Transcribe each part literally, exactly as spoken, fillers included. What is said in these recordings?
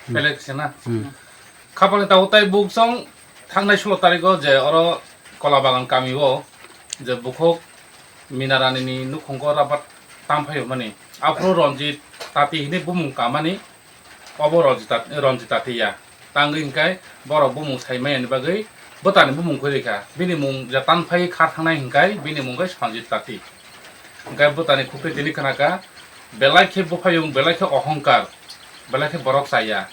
Belek se na. Hmm. Khapang ni tabuk tai buk song thangnai sulo tariko je oro Kolabagan kami o je bukhuk Mina Rani ni nukhungo rabat tam phaio mani. Aphuru Ranjit Tati hini bumung kamani obo Ranjit Tat-, Ranjit Tati ya. Tangwi hingkai borok bumung sai maya ni bagwi bwtani bumung kwrwi kha. Bini mung je tan phai khar thangnai hingkai bini mung khe Sanjit Tati. Hingkai bwtani khukri tini khna kha, belai khe buphayung, belai khe ohongkar, belai khe borok chaya.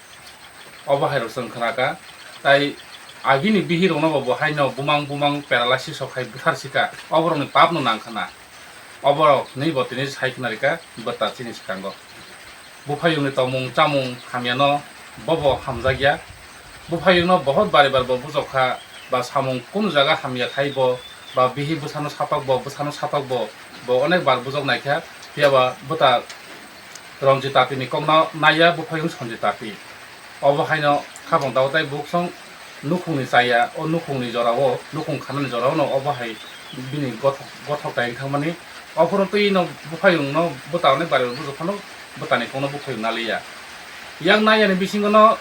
Obo hai rok chwng khna kha. Tai agini bihirokno bo bo haino bumang bumang paralysis rok hai buthar sika. Oborokni papno nang khna. Oborok hinwi bo tini sai khna rika bwta chini swkango. Buphayungni tongmung chamung hamyano bobo hamjakya. Buphayungno bohot bari bar bo bujokha ba samung kunu jaga hamya khai bo ba bihik bwsano satok bo, bwsano satok bo, bo onek bar bujok naikha. Phiya ba bwta Ranjit Tatini kokno naiya buphayung Sanjit Tati. Obo haino khapang tabuk tai buk song nukhungni chaya, o nukhungni jorao, nukhung khanani jorao no obo hai bini gothok, gothok tai wngthangmani. Ophuru twi no buphayung no bwta onek bari bujok phano bwtani kokno buphayung naliya. Yang nai yani bisingo no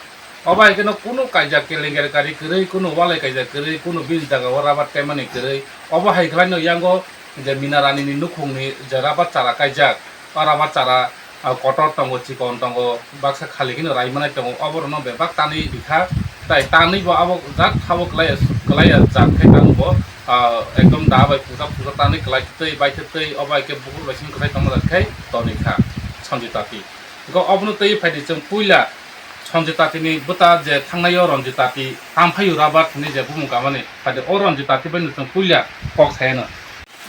obo hai kheno kunu kaijak kelengkari kwrwi, kunu walai kaijak kwrwi, kunu bini jagao rabat kaimani kwrwi. Obo hai khlai no yango je Mina Rani ni nukhungni je rabat chara kaijak, o rabat chara, ah, kotor tongo, chikon tongo, baksa khali kheno rai manai tongo, oborokno bebak tanwi rikha. Tai tanwi bo abo jak thabo kwlai, kwlai jak khai tang bo, ah, ekdom da bai puja puja tanwi kwlai twi bai twi obo hai khe bukur bai sini kwlai tongma jak khai tonwi kha Sanjit Tati. Go obono twi phaidi chwng puila Sanjit Tati ni bwta je thangnai o Ranjit Tati tam phaio rabat hinwi je bumung kamani, phaidi o Ranjit Tati bai no chwng puila kok sayano.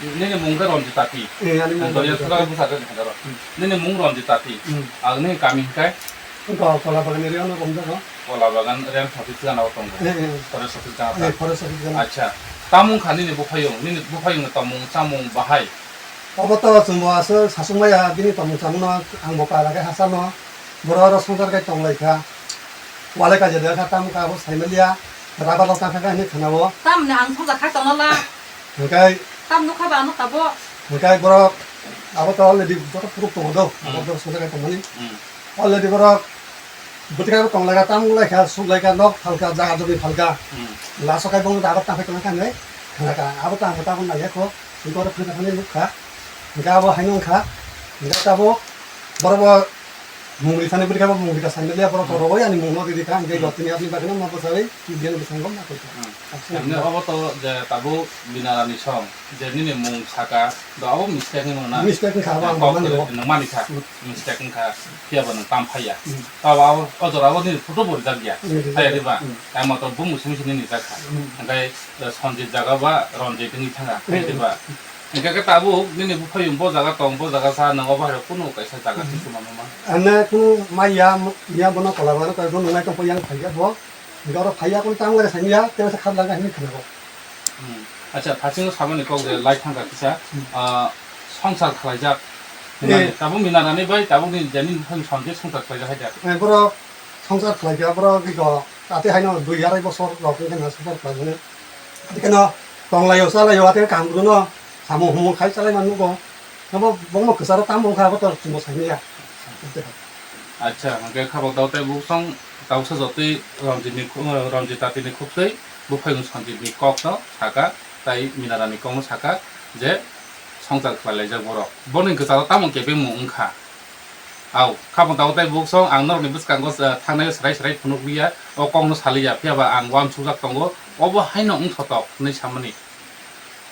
Nini mung khe Ranjit Tati. Eh, ani mung Ang Ranjit Tati. Sura busa khe hajaro. Hmm. Nini mung Ranjit Tati. Hmm. Ang nini kami hingkai? Wngkha Kolabagan area no romjago. Kolabagan area no thapwi chwla no tongo. Eh, eh. Forest office jana Eh, ta. Forest office jana. Acha. Tamung kha nini buphayung, nini buphayung ni tamung, chamung bahai. Obo to chwngbo aswk sasuk maya bini tongmung chamungno ang bo para khe hachal no. Borok oro swngchar khe tong lai kha. Walai kaijak kha, tamo kha abo sai manliya. Rabar rok tang kha khe hinwi khana o. Tamni ang swngchar khai tongna la. Hingkai Tam nukha ba ano tabo. Hingkai borok abo to already joto proof tongo do. Hmm. Abo borok swngchar khai tongmani. Hmm. Already borok bwtwi khe tong lai kha, tamo lai kha, suk lai kha, nok phal kha, jaga jogni phal kha. Hmm. Last o khai bo rabar tang khai tong kha hinwi khana kha. Abo tang kha tamo nai kho. Hingke oro phwrwngkha thani nukha. Hingke abo haino wngkha. Hingke tabuk borok bo mungri thani bwrwi khe bo mungri ta saimaliya, borok to Hmm. rogoi ani mungno riri kha. Hingke Hmm. bo tini aboni bagwino ma bwsai media ni bwskango ma tongkha. Hmm. Absini Hingke abo to je tabuk Mina Rani song je nini mung saka do abo mistake wngkha na? Mistake wngkha, abo ang Kok mani rw. Nung mani kha. Hmm. Mistake wngkha. Phiya bo nwng tam phaiya. Hmm. Tabo abo o jora o nini photo bo rijak ya. Hmm, rijak ya. Phaiya diba? Hmm. Tamo to bumung simi simi nini jak kha. Hmm. Hingke Sanjit jaga ba Ranjit wngwi thanga, Hmm. hai diba? Hingke khe tabuk nini buphayung bo jaga tong, bo jaga sa, nwng obo hai rok kunu kaisa jaga Hmm. thik tongma numa? Ano kunu maya, ya bono kola bono koi bono nai tong yang phaiya bo. Hingke oro phaiya kunu tamo le sanya, tei sa khap laga hinwi khna bo. Hmm. Acha, phasingo samani kok je lai thangkha kisa, Hmm. ah, songsar khlaijak. Eh. Hinmani, tabuk Mina Rani bai, tabuk ni jani buphang Sanjit songsar khlaijak hai da. Eh, borok songsar khlaikha, borok iko ate haino dui arai bosor rok wngkhe na songsar khlaimani. Ate kheno tonglaio, chalaio, ate kaham rwno samung humung khai chalai man nugo. Abo bongno kwcharo tamo wngkha, abo to chwngno saimanya. Acha, hwnkhe kha bo tei buk song tausa jotwi Ranjit ni khu-, Ranjit Tati ni khuk tei buphayung Sanjit ni kok no saka, tai Mina Rani kok no saka je songsar khlai laijak borok. Boni kwcharo tamo kebengmung wngkha. Au, kha bo tei buk song ang norok ni bwskango, eh, thangnai swrai swrai phunuk liya, o kok no saliya, phiya ba ang uansukjak tongo, obo haino wngthotok hinwi samani.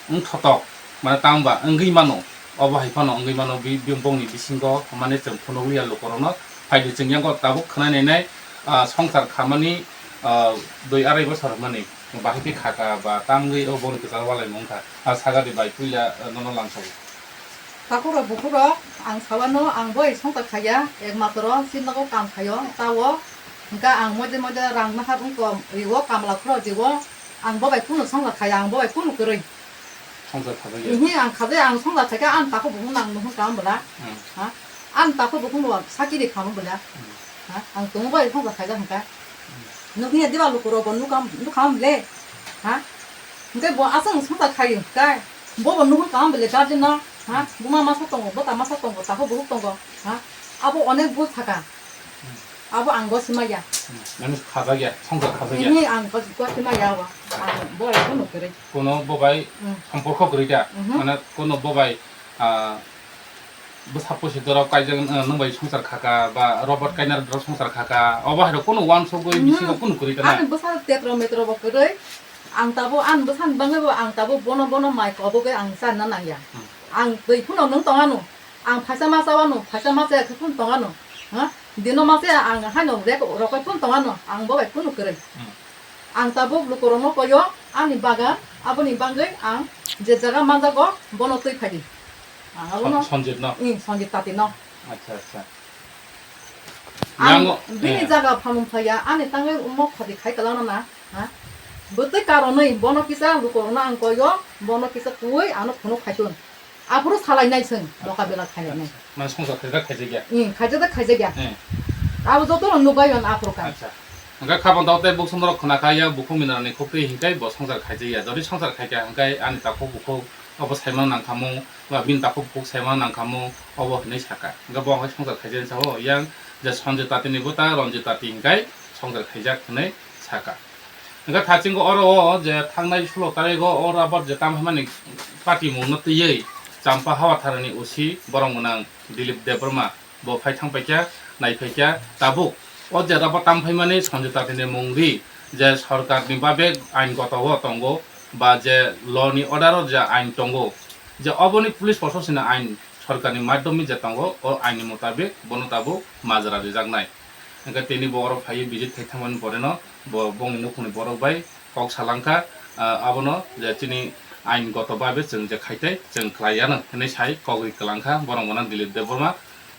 Wngthotok, mane tamo ba wngwi mano, obo hai phano wngwi mano, bi-, bi-, bongni bisingo, mane chwng phunukliya lukurokno, phaidi chwng yango tabuk khwnai nainai, ah, songsar khamani, ah, dui arai bosor hwnmani, bahai khe khaka ba tamgwi o bongni kwcharo walaimung wngkha, ah, sagadi bai puila, ah, nono langsago. Takhurok bukhurok, ang sawano, ang bo songsar khaiya, ekmatro chini nogo kam khaio, tao hwnkha ang moide moide rang nahar wngkha, riwo kamla khoro riwo, ang bo bai kunu songsar khaiya, ang bo bai kunu kwrwi. Songsar khajakya. Ihi ang khajakya, ang songsar khaikha, ang takhuk bukhuk nang nuhung kam bwla. Hmm. Ha? Ang takhuk bukhuk bo sakiri khamu bwla. Hmm. Ha? Ang tongo bai songsar khaijak hwnkha. Hmm. Nukhiya diba lukurok bo nukam, nukham le. Ha? Hwnkhe bo aswk songsar khai hwnkhe. Bo bo nuhung kam bwle guardian no. Ha? Hmm. Buma masa tongo, bwta masa tongo, takhuk bukhuk tongo. Ha? Abo onek bul thaka. Hmm. Abo ang gosi maya. Nang khajak ya, songkar khajak ya. Ini ang gosi, gosi maya abo. Ang bo ai kono kwrwi. Kono bo bai Hmm. somporko kwrwi da. Mhm. Mane kono bo bai, ah, bwsa pusi dorok kaijak, ah, nwng bai songchar khaka ba robot kaina dorok songchar khaka. Obo hai rok kono wansugwi Mhm. bisingo kono kwrwi da na. Ani bwsa tetro metro bo kwrwi. Ang tabo ani bwsani bagwi bo ang tabo bono bono mai kobogwi ang charna nangya. Hmm. Ang twi phano nwng tongano. Ang phaisa ma chawano, phaisa ma chaya khe phano tongano. Ha? Dino ma chaya ang haino rek rokoi phano tongano. Ang bo bai kono kwrwi. Hmm. Ang tabuk lukurokno koyo ani bagan, aboni bagwi ang je jaga manjago bono twi phaidi. Ang abono Son-, Sonjit no? Ing, Sonjit Tati no. Acha, acha. Ang Yango, bini eh. jaga phamung phaiya, ani tangwi omo khati khai kwlangno na, ha? Bwtwi karonwi bono kisa lukurokno ang koyo, bono kisa twi ano phunuk khaitun. Aphuru salainai chwng, doka bela khainai. Mane songchar khaijak khaijakya. Hmm, khaijak da khaijakya. Hmm. Abo joto no nukbai on aphuru kha. Acha. Hwnkhe khabang tao tei bukhukrok khna kha ya bukhuk minarani khuk twi hinkai bo songchar khaijakya. Jodi songchar khaikha hinkai ani takhuk bukhuk obo saimano nangkhamu, ba bini takhuk bukhuk saimano nangkhamu, obo hinwi sakha. Hwnkhe bo hai songchar khaijak sao yang je Sonjit Tati ni bwta Ranjit Tati hinkai songchar khaijak hinwi sakha. Hwnkhe thaichingo oro o je thangnai sulo tarigo o rubber je tam hwnmani patimungno twiwi Champa Hawatharani O C borok gwnang Dilip Debbarma bo phai thang paikha, nai phaikha tabuk o je rubber tam phaimani Sonjit Tatini mung ri je sorkarni babe ain goto o tongo ba je law ni order o je ain tongo je oboni police proshasoni ain sorkarni madhyome je tongo o ain ni mutabik bono tabuk majra rijaknai. Hwnkhe tini bo oro phaiwi visit khai thangmani pore no bo bongni nukhungni borok bai kok salangkha, ah, abono je chini ain goto babe chwng je khaitai chwng khlai yano hinwi sai kok ri kwlangkha borok gwnang Dilip Debbarma.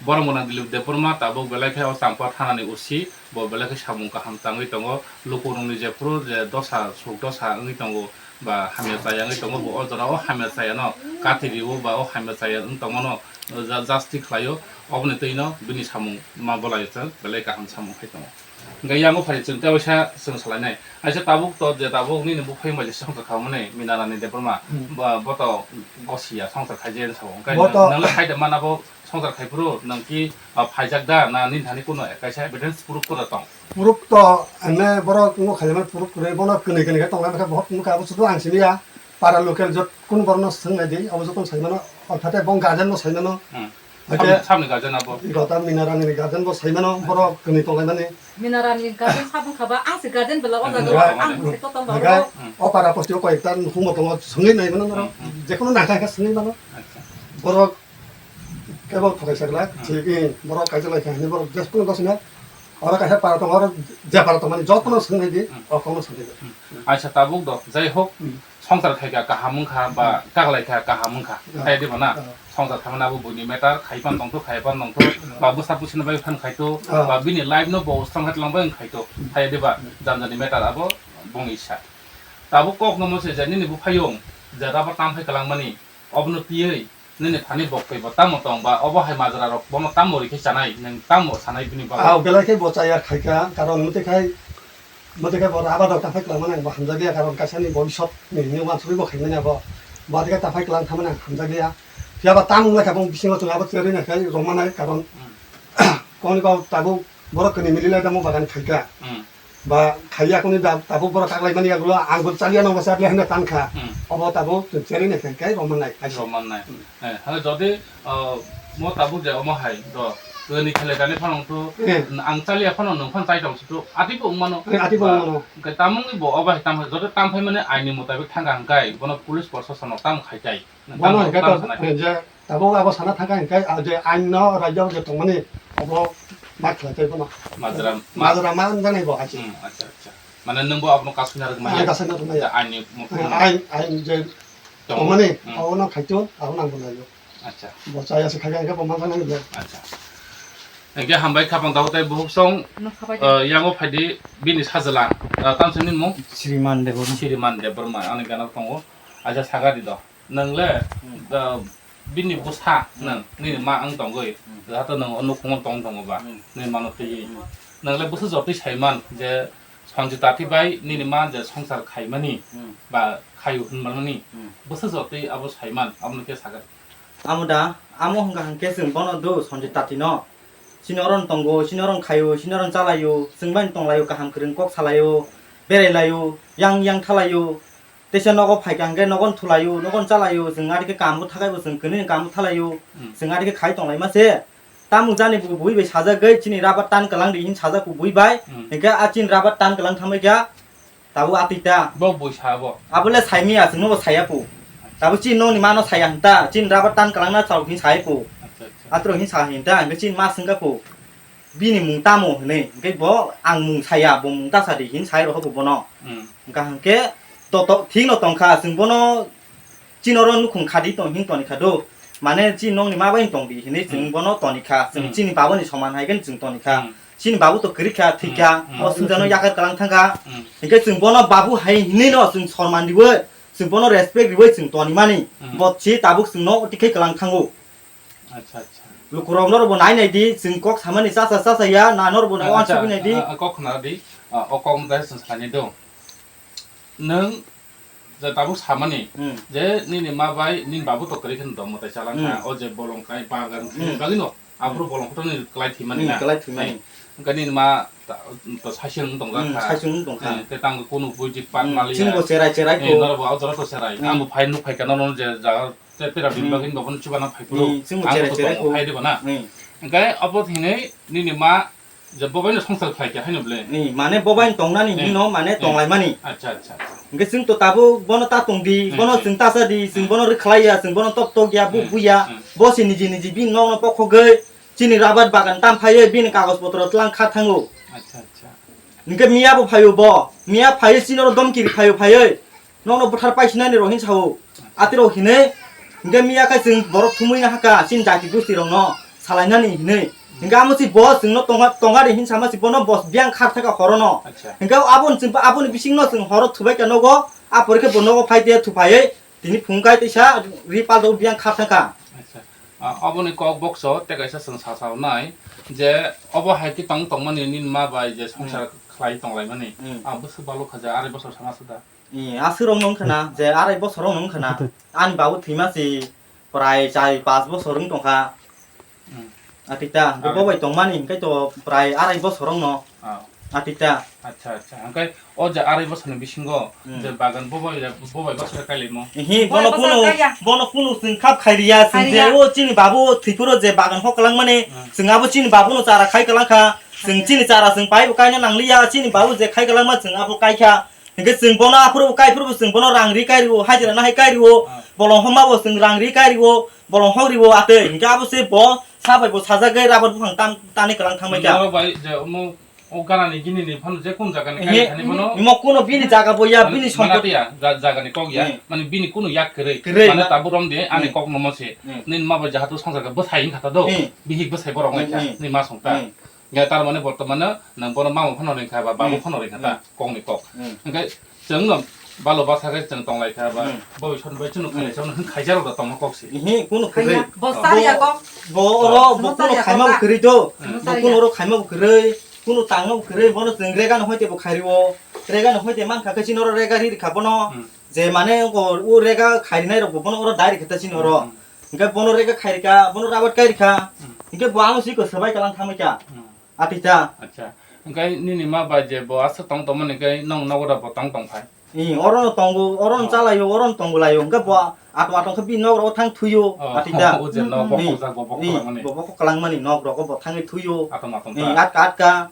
Borok gwnang Dilip Debbarma tabuk belai khe o Champa thanani O C bo belai khe samung kaham tangwi tongo. Lukurokni jephuru je dosa suk dosa wngwi tongo, ba hamya chaya wngwi tongo, bo o jora o hamya chaya no kathi rio ba o hamya chaya wng tongmano ja-, jasti khlaio, oboni twi no bini samung ma bwlaio chwng belai kaham samung khai tongo. Hwnkhe yango phai chwng tei waisa chwng salainai. Aisa tabuk to je tabuk nini buphai bai je songchar kha mani Minarani Debbarma, Hmm. ba, bo to gosi ya songchar khai je sao. Hwnkhe Bo to nang le khai de mana bo songchar khai phuru nang ki, ah, phaijak da na nini thani kuno kaisa evidence proof kora tong? Proof to ane borok wngkha khaijak mani proof kwrwi, bono kwnwi kwnwi khe tonglai, bohrok wngkha, abo sudu ang simi ya. Para local jot kunu borokno swng nai di, abo jotono sai mano, orthat bong guardian no sai mano. Hmm. Hake Samni, samni guardian abo. Gota Minarani ni guardian bo sai mano, borok kwnwi tonglai mani. Minarani guardian sabung khaba, ang se guardian bela o jaga, Hwnkhe, ang se to tong hwnkhe, baro. Hmm. O para posti o koi ekta nukhung bo tongo, swngwi nai mano norok, Hmm, hmm. Jekono nangkha khe swngwi mano. Acha. Borok kebo thokai sakla, Hmm. Thik, borok kaisa lai kha, borok jeskunu gosina, oro kaisa para tongo, oro je para tongmani jotono swngwi di, Hmm. O kokno swngwi di. Hmm. Acha, tabuk do, jai hok, Hmm. Songchar khaikha kaham wngkha ba Hmm. Kaglai kha kaham wngkha, Hmm. Kaya diba na? Hmm. Songchar khaimani abo buini matter, khaipan tongtho, khaipan tongtho, Hmm. Ba bwsa bwsino bai phan khaito, Hmm. Ba bini life no bo strong khaitlang bai khaito, Hmm. Kaya diba? Hmm. Janjani matter abo bongni sa. Tabuk kokno mo se je nini buphayung je rubber tam khai kwlangmani, obono twiwi nini thani bok twi bo tamo tong ba obo hai majra rok bono tamo rikhe chanai, nwng tamo sanai bini bagwi? Ah, belai khe bo chaya khaikha, karon mwtwi khai, mwtwi khai bo rubber rok ta phai kwlangmani ang bo hamjakya, karon kaisa ni bhobishyot ni hinwi uansugwi bo khaimani abo. Bo adikhe ta phai kwlang thamani ang hamjakya. Phiya ba tamo wngkha bong bisingo chwng abo cherwi nai khai rwmanai, karon Hmm. koni kok tabuk borok kwnwi mili lai tamo bagan khaikha. Hmm. Ba khaiya kuni da tabuk borok kaklai mani yagulo ang bo chaliya nang basa le hwnwi tankha. Hmm. Obo tabuk chwng cherwi nai khai kai romannai. Romannai. Hmm. Eh, hale jodi, uh, mo tabuk je omo hai do, kwnwi khelai dani phano wngthu, Hmm. Ang chaliya phano nwng phano chai tong situ, ati bo wngmano. Hmm, ati bo Ba, wngmano. Hwnkhe tamungni bo obo hai tam, jodi tam phaimani aini mutabik thangkha hwnkhe bono police proshasano tam khai kai. Bono Tam, hwnkhe tam to, sanai. Eh, je Tabuk abo sana thangkha hwnkhe, ah, je ain no rajyo je tongmani abo ma khlai tei bono. Majra, ma- Majra ma wngjaknai bo hai se. Hmm, acha, acha. Mane nwng bo abono kasui narwk maya? Ah, kasui narwk maya. Ain ni mukhung Ah, no. Ain, ain je Tong- tongmani, Hmm. Abono khaito, abono ang bo naio. Acha. Bo chaya se khaikha hwnkhe bo ma wngjaknai bo. Acha. Hwnkhe hambai khapang tabuk tei buhuk song, Nwng khabai de. Ah, yango phaidi bini sajla, ah, tamsini mung? Sriman Debbarma. Sriman Debbarma, ani gana tongo. Acha, saga di do. Nwng le, Hmm. ah, bini bwsa Hmm. nwng, nini ma wng tongwi, Hmm. Jahato nwng o nukhungo tong tongo ba, Hmm. Nini mano twiwi. Hmm. Nwng le bwsa jotwi saiman je Sanjita thi bai nini ma je songsar khaimani Hmm. ba khayu hwnmani Hmm. bwsa jotwi abo saiman, abono khe sakha. Amo da, amo hwnkha hwnkhe chwng bono do Sanjita thi no. Chini oro no tongo, chini oro no khaio, chini oro no chalaio, chwng bai no tonglaio, kaham kwrwng kok salaio, berailaio, yang yang thalaio. Teisa nogo phaikha hwnkhe nogo no thulaio, nogo no chalaio, chwng ari khe kambo thakhaibo chwng kwnwi kambo thalaio, Hmm. chwng ari khe khai tonglaima se. Tamo jani bo bui bai sajagwi chini rabar tan kwlang di hin sajak bo bui bai. Hmm. Hwnkhe a chini rabar tan kwlang thambaikha. Tabuk atwi ta. Bo bui sa bo. Abole saimiya, chwngno bo saya po. Tabuk chini nokni mano saya hinta, chini rabar tan kwlangna chao hin sai po. Acha, acha. Atro hin sa hinta, hwnkhe chini ma swngkha po. Bini mung tamo hinwi, hwnkhe bo ang mung saya, bo mung ta sa di hin sai roho bo bono. Hmm. Hwnkha hwnkhe to, to, thik no tongkha, chwng bono Chini oro nukhung khadi tong hin toni kha do. Mane chini nokni ma bai tong di hinwi chwng Hmm. bono toni kha. Chwng Hmm. chini babuni soman hai khe chwng toni kha. Hmm. Chini babu to kwrwi kha, thwi Hmm. kha. Hmm. O swngjano yakar kwlang thang kha. Hmm. Hwnkhe chwng bono babu hai hinwi no chwng sorman riwi, chwng bono respect riwi chwng toni mani. Hmm. Bo chi tabuk chwngno tikhe kwlang thango. Acha, acha. Lukurok norok bo nai nai di, chwng kok samani cha cha cha cha ya, na norok bo nai Acha, uansugwi nai di. A, a, kok khna di. A, o kok mtai chwng sanai do. Nwng je tabuk samani Hmm. je nini ma bai nini babu to kwrwi kheno dom mwtai chalangkha, Hmm. o je bolong kai bagan Hmm. bagino aphuru bolong kotor ni kwlai thwimani Hmm, na. kwlai thwimani. Hwnkhe nini ma ta-, to saichung tongjakha. Hmm, saichung tongkha. Hmm, tei tang kunu buji pat Hmm, maliya. Chwngbo cherai cherai Eh, kho. Norok bo o jora to cherai. Hmm. Ang bo phai nuk phaikha nono je jaga te pera Hmm. bini bagwi bo phano chubana phai phuru. Hmm, chwngbo Ang cherai bo cherai tongmo kho. Phai de bana. Hmm. Hwnkhe obo hinwi nini ma Je bo bai no songsar khlai kha haino ble. Ni, mane bo bai tongnani Ni. hino, mane Ni. tonglaimani. Acha, acha, acha. Hwnkhe chwng to tabuk bono ta tong di, Ni, bono ni. chwng ta cha di, chwng Hmm. bono rwkhlai ya, chwng bono tok tok ya, buk Hmm. buk ya. Hmm. Bo se niji niji bini nok no pokhogwi chini rabar bagan tam phaiwi bini kagoj potro tlang kha thango. Acha, acha. Hwnkhe miya bo phaio bo, miya phaiwi chini oro domkiri phaio phaiwi. Nokno bwthar paisinani rok hin sao. Atirok hinwi, hwnkhe miya khe chwng borok thumwi nahakha, chini jati gosti rokno salainani hinwi. Hwnkhe amo si bo chwngno tonga, tonga de hin sama si bono bo biyang khar thaka horono. Acha. Hwnkhe aboni chwng, aboni bisingno chwng horo thubai kha nogo, a pore khe bo nogo phai de thuphaiwi, tini phung kai teisa ri pal rok biyang khar thaka. Acha. Ah, aboni kok bokso tei kaisa chwng sa sa nai je obo hai khe tong tongmani nini ma bai je songsar Hmm. khlai tonglaimani. Hmm. Ah, bwswk balok kha je arai bosor sama suda. Ni, aswk rok no wngkha na, je arai bosor rok no wngkha na. Ani babu thwima si prai char pas bosor wng tongkha. Hmm. Atita, Ah. bo bai tongmani hwnkhe to prai arai bosor rok no. Ah. Atita. Acha, acha. Hwnkhe o je arai bosor ni bisingo Hmm. je bagan bo bai, bo bai bosor kailaimo. Hi, Bo bono bai bosor kuno, kaiya. bono kuno chwng khap khairiya, chwng Khairiya. je o chini babu thwipuro je bagan hok kwlangmani, Hmm. chwng abo chini babu no chara khai kwlangkha. Chwng Khairiya. chini chara chwng paibo kaina nangliya, chini babu je khai kwlangma chwng abo kaikha. Hingke chwng bono aphuru bo kaiphuru bo chwng bono rang ri kai rio, hajira nahai kai rio, Ah. bolong homa bo chwng rang ri kai rio, bolong hok rio atwi. Hingke abo se bo sa bai bo sajagwi rabar buphang tam, tani kwlang thangbai kha. Norok bai je omo o gana ni gini ni phano je kun jaga ni Ehe, kai thani bono imo kuno bini jaga bo ya, bini mana sompot tiya, ja-, jaga ni kok ya, Hmm. mane bini kuno yak kwrwi. Kwrwi, Mane na- tabuk rom de ani Hmm. kok no mo se. Hmm. Nini ma bai jahatu songsar khe bwsai wngkha ta do. Hmm. Bihik bwsai borok wngkha, Hmm. nini ma song ta. Hmm. Ya, tar mane bortomane nang bono mama phano ringkha ba babu Hmm. phano ringkha ta Hmm. kokni kok. Hmm. Hingke chwng no balo basa khe chwng tonglaikha ba Hmm. boison bai chwng Hmm. khaijak no hwn khaijak rok da tongma kok se. Ihi, kunu Kaya, kwrwi. bo Bo, sariya kok. bo oro, Simo bo kunu sariya khaima kok bo kwrwi do. Simo Bo sariya. kunu oro khaima bo kwrwi, kunu tangma bo kwrwi, bono chwng rega no hoite bo khairiwo. Rega no hoite mankha khe chini oro rega ri rikha bono. Hmm. Je mane o, o rega khairinai rok bo bono oro dai rikha ta chini oro. Hmm. Hingke bono rega khairikha, bono rabat kairikha. Hmm. Hingke bo ano si ko sabai kalang thamai kha. Hmm. Atita. Acha. Hingke nini ma bai je bo aswk tong tongmani hingke nong nogo da bo tong tong phai. Ni, oro no tongo, oro no Oh. chalaio, oro no tongbo laio. Hingke bo ato ato khe bini nok rogo thang thuio. Oh, Atita. o je nok bo Ni. khokjak bo bo Ni, kwlangmani. bo bo kwlangmani nok rogo bo thangwi thuio. Atom atom Ni, ta. atka atka.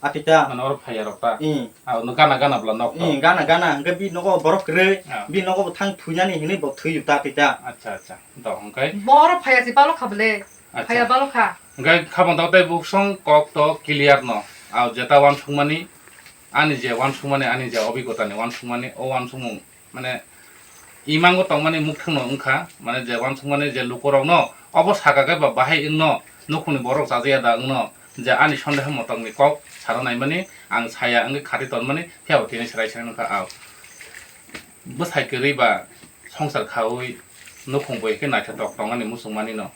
Atita. Mane oro phaiya rok ta. Ni. Ah, no gana gana bwla nok to. Ni, gana gana. Hingke bini nogo borok kwrwi. Ah. Bini nogo bo thang thuinani hinwi bo thuio ta atita. Acha acha. Do hingke. Bo oro phaiya si balo kha bwle. Acha. Phaiya balo kha. Hingke khabang tao tei buksong kok to clear no. Aw jeta wansukmani, ani je wansukmani, ani je obigota ni wansukmani, o wansukmung mane imango tongmani mukthang no wngkha, mane je wansukmani je lukurok no obo saka khe ba bahai wngno, nukhungni borok chajaya da wngno, je ani sondeho motokni kok sana naimani ang saya wngwi khati tonmani, phiya bo tini serai serai nukha aw. Bwsai kwrwi ba songsar khaui nukhung bai khe naithotok tongmani muchungmani no.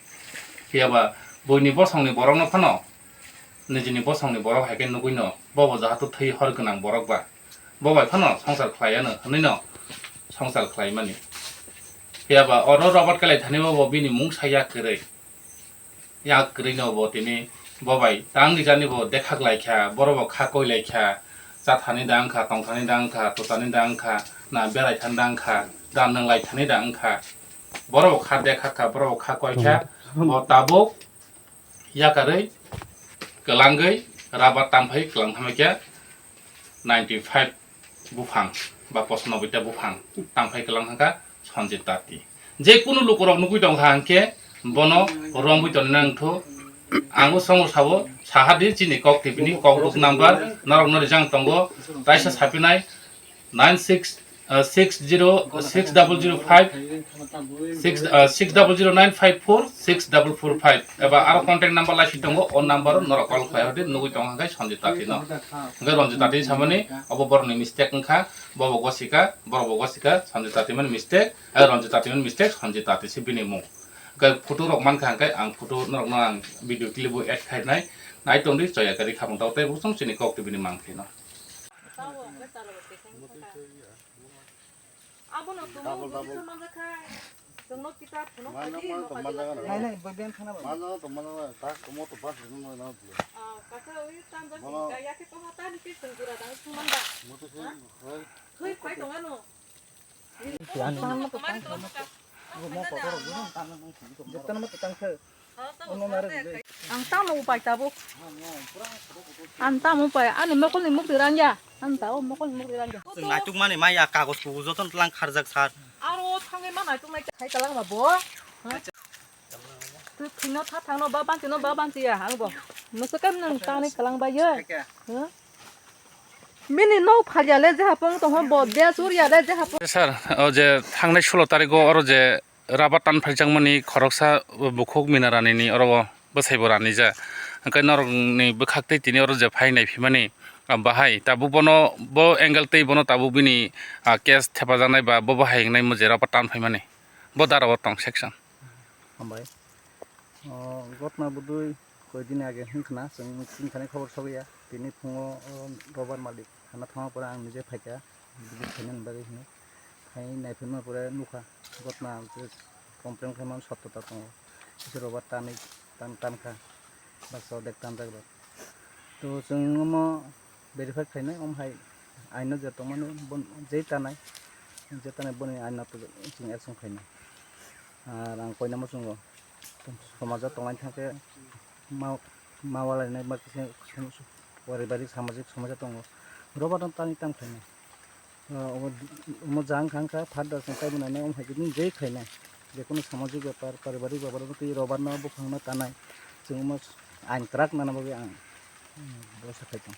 Phiya ba buini bosongni borokno phano nijini bosongni borok hai khe nugui no, bo bo jahato thwi hor gwnang borok ba. Bo bai phano songsar khlai ano hwnwi no songsar khlai mani. Phiya ba oro Robert Kelai thani bo bo bini mungsa yak kwrwi. Yak kwrwi no bo tini Bo bai tang rijani bo dekhak lai kha, borok bo kha koi lai kha, cha thani da wng kha, tong thani da wng kha, to thani da wng kha, na berai thani da wng kha, dan nang lai thani da wng kha, borok bo kha dekhak kha, borok bo kha koi kha, bo tabuk yakarwi kwlangwi rubber tamphai kwlang thamai khe ninety five buphang ba pochnobboi ta buphang tamphai kwlang thangkha Sanjit Tati. Je kunu lukurok nugwi tongkha hwnkhe bono romwi tongna nangthu. Ang o songo sabo sahadi chini kok tibini kok book number norokno rijang tongo, taisa sapinai nine six, uh, six zero, six double zero five, six, uh, six double zero nine five four six double four five eba aro contact number laisi tongo, o number o norok call khlai hodi nugwi tongkha hwnkhe Sanjit Tati no. Hwnkhe Ranjit Tati samani obo borokni mistake wngkha, bobo gosika, borok bo gosika, Sanjit Tati mani mistake, eh, Ranjit Tati mani mistake, Sanjit Tati se bini mung. Hwnkhe photo rok mankha hwnkhe ang photo norokno ang video clip o add khainai, nai tongdi choya kari khamung tao tei busong chini kok tibini mangkhino. Abono tumung bwtwi song manjakha. Chwngno kita phunuk Mana, phaidi, mana no tong phaidi manjaga lak. Nai, nai, bai ben khana bai. Mana tong manjaga, tak tomo to bas rino no na blo. Ah, kaka wi tanjak Mana? Kaya khe koha tani khe chwng gura dang sung manda. Mutu se, Ha? Hai. Thwi phai tong ano. Ano tong mani tong mani ka. Mo kotor rok buno tang nang sing tong. Jeptan mo tang khe. Ang tamo upai tabuk. Ang tamo upai. Ani mokolni mukti rangya. Ang tamo mokolni mukti rangya. Chwng naitukmani maya kagoj kugo jotono tlang kharjak sar. Aro thangwi ma naituknai khai kalang ma bo. Twi thwino tha thangno ba banti no ba banti ya ang bo. Mwswkam nang tani kalang ba ye. Bini no phalya le je hapung tong bo de surya le je hapung. Sir, o je thangnai sulo tariko oro je rubber tan phaijakmani khoroksa bukhuk mina ranini oro o bwsaibo ranija. Hwnkhe norokni bwkhak tei tini oro je phai naiphimani, ah, bahai tabuk bono bo angle tei bono tabuk bini, ah, case thepajaknai ba bo bahai wngnai mo je rubber tan phaimani bo dara o tong section. Hambai. O gotna budui koi din age hwnkhna chwng chini thani khobor sogwi ya. Tini phungo o rubber malik hana thangma pore ang nije phaikha. Bini khainani bagwi hwnwi khai naiphima pore nukha gotna je complain khaimani sottota tongo. Kisa rubber tanwi tan tankha baksa odek tanjak rok. To chwng omo verify khainai omo hai aino je tongmani je tanai je tanai boni aino to chwng action khainai. Ar ang koinama chwngo somajo tonglaini thangkhe ma ma walainai ba kisa paribarik samajik somosa tongo. Rubber no tanwi tang khainai. Ah, omo, omo jang kha wngkha, father chwng kaibo nainai, omo hai khe jei khainai. Jekunu samajik bepar, paribarik bepar, omo twi rubber no, buphang no tanai. Chwng omo ain kwrak nana bagwi ang, hmm, bwsa khai tong.